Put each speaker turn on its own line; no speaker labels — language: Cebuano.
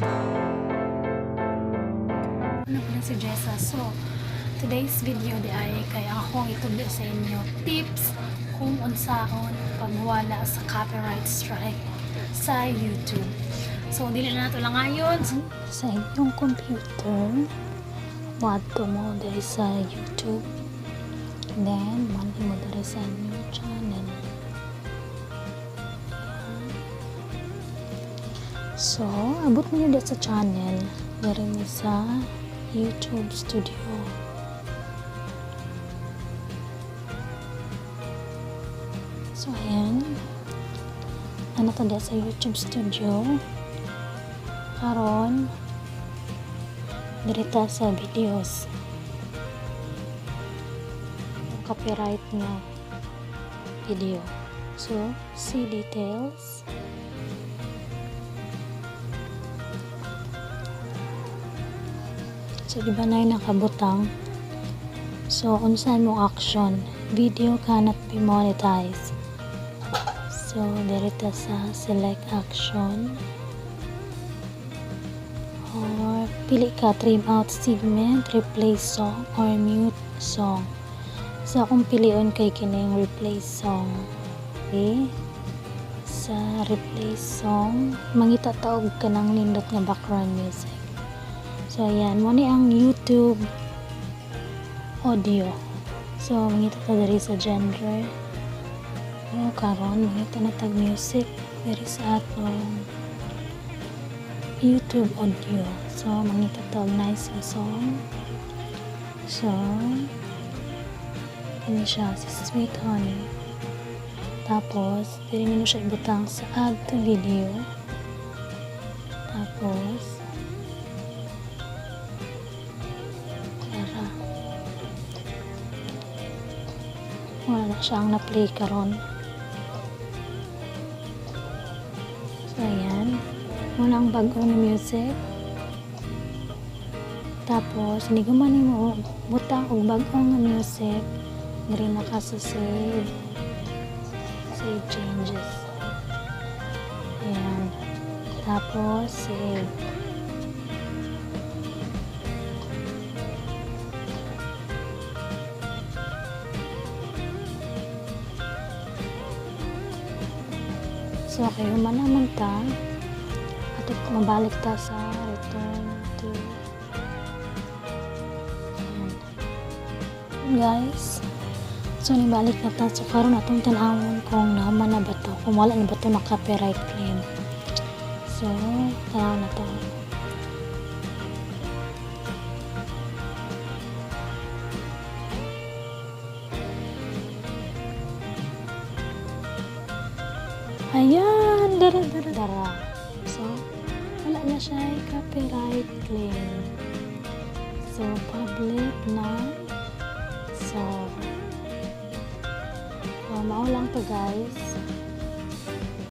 Ano pala si Jessa. So, today's video di ay kay akong itudlo sa inyo tips kung unsaon pagwala sa copyright strike sa YouTube. So, dili na nato lang ngayon. Sa inyong computer, moadto mo diri sa YouTube. Then, manhi mo diri sa inyong channel. Ayan. So, abot niyo dito sa channel. Diri mo sa YouTube Studio. So, ayan. Ano to dito sa YouTube Studio. Karon, diri ta sa videos. Copyright nga video. So, see details. So, di ba na yung nakabutang? So, unsa mo action? Video cannot be monetized. So, diri ta sa select action. Or, pili ka trim out segment, replace song, or mute song. So, akong pilion kay kining replace song. Okay? Sa replace song, mangita ta og kanang nindot nga background music. So, ayan. Mo ni ang YouTube audio. So, mangita ta diri sa genre. So, karon mangita na tag music diri sa atong YouTube audio. So, mangita ta og nice nga song. So, kini siya si Sweet Honey. Tapos, diri nimo siya ibutang sa add to video. Tapos, tara. Wala na siya ang na-play karon. So, ayan. Muna ang bago na music. Tapos, hindi ko man mo butang og bago nga music. Diri na ka sa save. Save changes. Ayan. Tapos, save. So, okay, human naman ta. At mabalik ta sa return to. Ayan. Guys, so nibalik na ta. So, karon atong tan-awon kung naman na ba to, kung wala na ba to na copyright claim. So, tanaw na to. Ayan, dara, dara, dara. So, wala na siya copyright claim. So, public na. So, mao lang to guys.